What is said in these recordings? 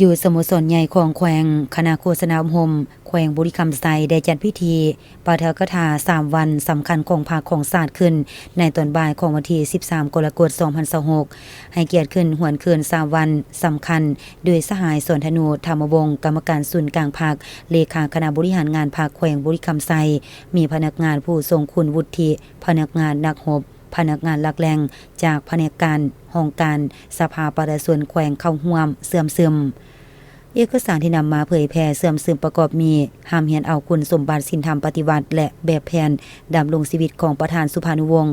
ຢູ່ສະໂມສອນໃຫຍ່ຂອງແຂວງ, ຄະນະໂຄສະນາອົບຮົມແຂວງບໍລິຄຳໄຊ ໄດ້ຈັດພິທີປາຖະກະຖາສາມວັນສຳຄັນຂອງພັກຂອງຊາດຂຶ້ນ ໃນຕອນບ່າຍຂອງວັນທີສິບສາມ ກໍລະກົດ ສອງພັນຊາວຫົກ ໃຫ້ກຽດຂຶ້ນຫວນຄືນສາມວັນສຳຄັນ ໂດຍສະຫາຍ ສອນທະນູ ທຳມະວົງ ກຳມະການສູນກາງພັກ, ເລຂາຄະນະບໍລິຫານງານພັກແຂວງບໍລິຄຳໄຊ, ມີພະນັກງານຜູ້ຊົງຄຸນວຸດທິ, ພະນັກງານນັກຮົບ, ພະນັກງານຫຼັກແຫຼ່ງຈາກພະແນກການ, ຫ້ອງການ, ສະພາປະຊາຊົນແຂວງເຂົ້າຮ່ວມເຊື່ອມຊຶມ. ເອກະສານທີ່ນຳມາເຜີຍແຜ່ເຊື່ອມຊຶມປະກອບມີ ຫ້າມຮຽນເອົາຄຸນສົມບັດສິນທຳປະຕິວັດ ແລະ ແບບແຜນດຳລົງຊີວິດຂອງປະທານສຸພານຸວົງ,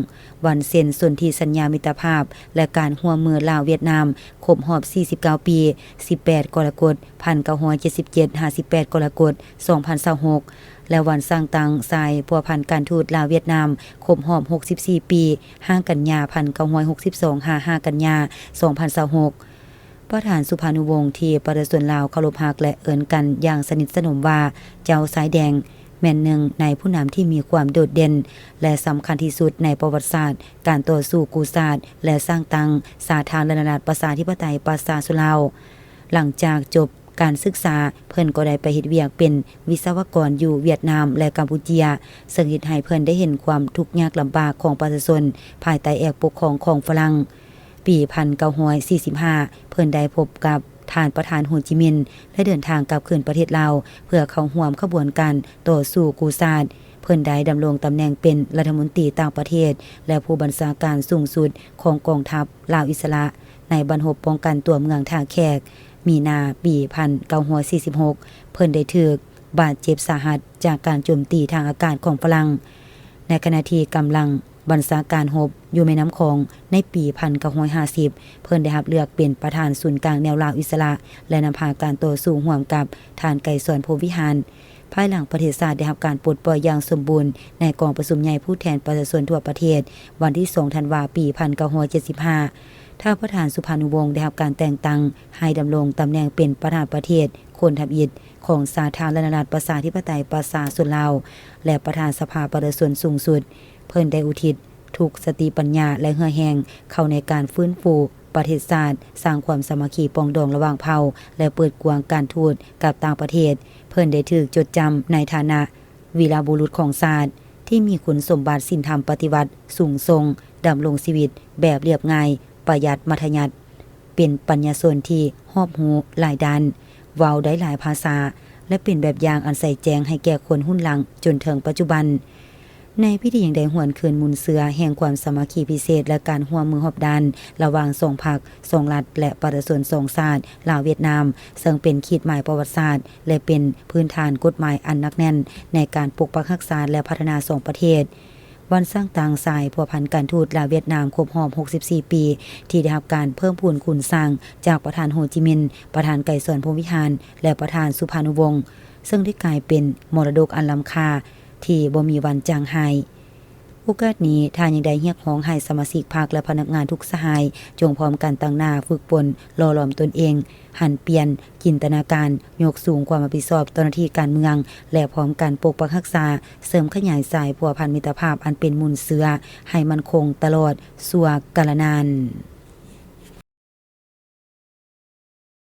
ວັນເຊັນສົນທິສັນຍາມິດຕະພາບ ແລະ ການຮ່ວມມືລາວ-ຫວຽດນາມ ຄົບຮອບສີ່ສິບເກົ້າປີ, ສິບແປດ ກໍລະກົດ ພັນເກົ້າຮ້ອຍເຈັດສິບເຈັດ ຫາ ສິບແປດ ກໍລະກົດ ສອງພັນຊາວຫົກ ແລະ ວັນສ້າງຕັ້ງສາຍພົວພັນການທູດລາວ-ຫວຽດນາມ ຄົບຮອບຫົກສິບສີ່ປີ, ຫ້າ ກັນຍາ ພັນເກົ້າຮ້ອຍຫົກສິບສອງ ຫາ ຫ້າ ກັນຍາ ສອງພັນຊາວຫົກ. ປະທານສຸພານຸວົງທີ່ປະຊາຊົນລາວເຄົາລົບຮັກ ແລະ ເອີ້ນກັນຢ່າງສະໜິດສະໜົມວ່າ ເຈົ້າຊາຍແດງ, ແມ່ນໜຶ່ງໃນຜູ້ນຳທີ່ມີຄວາມໂດດເດັ່ນ ແລະ ສຳຄັນທີ່ສຸດໃນປະຫວັດສາດການຕໍ່ສູ້ກູ້ຊາດ ແລະ ສ້າງຕັ້ງສາທາລະນະລັດປະຊາທິປະໄຕປະຊາຊົນລາວ. ຫຼັງຈາກຈົບການສຶກສາ, ເພິ່ນກໍໄດ້ໄປເຮັດວຽກເປັນວິສະວະກອນຢູ່ຫວຽດນາມ ແລະ ກຳປູເຈຍ, ເຊິ່ງເຮັດໃຫ້ເພິ່ນໄດ້ເຫັນຄວາມທຸກຍາກລຳບາກຂອງປະຊາຊົນພາຍໃຕ້ແອກປົກຄອງຂອງຝຣັ່ງ. ປີພັນເກົ້າຮ້ອຍສີ່ສິບຫ້າ ເພິ່ນໄດ້ພົບກັບທ່ານປະທານໂຮຈິມິນ ແລະ ເດີນທາງກັບຄືນປະເທດລາວ ເພື່ອເຂົ້າຮ່ວມຂະບວນການຕໍ່ສູ້ກູ້ຊາດ. ເພິ່ນໄດ້ດຳລົງຕຳແໜ່ງເປັນລັດຖະມົນຕີຕ່າງປະເທດ ແລະ ຜູ້ບັນຊາການສູງສຸດຂອງກອງທັບລາວອິດສະຫຼະ ໃນບັ້ນຮົບປ້ອງກັນຕົວເມືອງທ່າແຂກ. ມີນາປີພັນເກົ້າຮ້ອຍສີ່ສິບຫົກ ເພິ່ນໄດ້ຖືກບາດເຈັບສາຫັດຈາກການໂຈມຕີທາງອາກາດຂອງຝຣັ່ງ. ໃນຂະນະທີ່ກຳລັງບັນຊາການຮົບຢູ່ແມ່ນ້ຳຂອງ, ໃນປີພັນເກົ້າຮ້ອຍຫ້າສິບ ເພິ່ນໄດ້ຮັບເລືອກເປັນປະທານສູນກາງແນວລາວອິດສະຫຼະ ແລະ ນຳພາການຕໍ່ສູ້ຮ່ວມກັບທ່ານ ໄກສອນ ພົມວິຫານ. ພາຍຫຼັງປະເທດຊາດໄດ້ຮັບການປົດປ່ອຍຢ່າງສົມບູນໃນກອງປະຊຸມໃຫຍ່ຜູ້ແທນປະຊາຊົນທົ່ວປະເທດ ວັນທີສອງ ທັນວາ ປີພັນເກົ້າຮ້ອຍເຈັດສິບຫ້າ, ທ່ານປະທານສຸພານຸວົງໄດ້ຮັບການແຕ່ງຕັ້ງໃຫ້ດຳລົງຕຳແໜ່ງເປັນປະທານປະເທດຄົນທຳອິດຂອງສາທາລະນະລັດປະຊາທິປະໄຕປະຊາຊົນລາວ ແລະ ປະທານສະພາປະຊາຊົນສູງສຸດ. ເພິ່ນໄດ້ອຸທິດທຸກສະຕິປັນຍາ ແລະ ເຫື່ອແຮງເຂົ້າໃນການຟື້ນຟູປະເທດຊາດ, ສ້າງຄວາມສາມັກຄີປອງດອງລະຫວ່າງເຜົ່າ ແລະ ເປີດກວ້າງການທູດກັບຕ່າງປະເທດ. ເພິ່ນໄດ້ຖືກຈົດຈຳໃນຖານະ ວີລະບຸລຸດຂອງຊາດ ທີ່ມີຄຸນສົມບັດສິນທຳປະຕິວັດສູງສົ່ງ, ດຳລົງຊີວິດແບບລຽບງ່າຍ, ປະຢັດ, ມັດທະຍັດ, ເປັນປັນຍາຊົນທີ່ຮອບຮູ້ຫຼາຍດ້ານ, ເວົ້າໄດ້ຫຼາຍພາສາ ແລະ ເປັນແບບຢ່າງອັນໃສແຈ້ງໃຫ້ແກ່ຄົນຮຸ່ນຫຼັງຈົນເຖິງປັດຈຸບັນ. ໃນພິທີຍັງໄດ້ຫວນຄືນມູນເຊື້ອແຫ່ງຄວາມສາມັກຄີພິເສດ ແລະ ການຮ່ວມມືຮອບດ້ານລະຫວ່າງສອງພັກ, ສອງລັດ ແລະ ປະຊາຊົນສອງຊາດ ລາວ-ຫວຽດນາມ, ເຊິ່ງເປັນຂີດໝາຍປະຫວັດສາດ ແລະ ເປັນພື້ນຖານກົດໝາຍອັນໜັກແໜ້ນໃນການປົກປັກຮັກສາ ແລະ ພັດທະນາສອງປະເທດ. ວັນສ້າງຕັ້ງສາຍພົວພັນການທູດລາວ-ຫວຽດນາມຄົບຮອບຫົກສິບສີ່ປີ ທີ່ໄດ້ຮັບການເພີ່ມພູນຄູນສ້າງຈາກປະທານໂຮຈິມິນ, ປະທານໄກສອນ ພົມວິຫານ ແລະ ປະທານສຸພານຸວົງ, ເຊິ່ງໄດ້ກາຍເປັນມໍລະດົກອັນລ້ຳຄ່າທີ່ບໍ່ມີວັນຈາງຫາຍ. ໂອກາດນີ້, ທ່ານຍັງໄດ້ຮຽກຮ້ອງໃຫ້ສະມາຊິກພັກ ແລະ ພະນັກງານທຸກສະຫາຍ ຈົ່ງພ້ອມກັນຕັ້ງໜ້າຝຶກຝົນຫຼໍ່ຫຼອມຕົນເອງ, ຫັນປ່ຽນຈິນຕະນາການ, ຍົກສູງຄວາມຮັບຜິດຊອບຕໍ່ໜ້າທີ່ການເມືອງ ແລະ ພ້ອມກັນປົກປັກຮັກສາ, ເສີມຂະຫຍາຍສາຍພົວພັນມິດຕະພາບອັນເປັນມູນເຊື້ອໃຫ້ໝັ້ນຄົງຕະຫຼອດຊົ່ວກາລະນານ.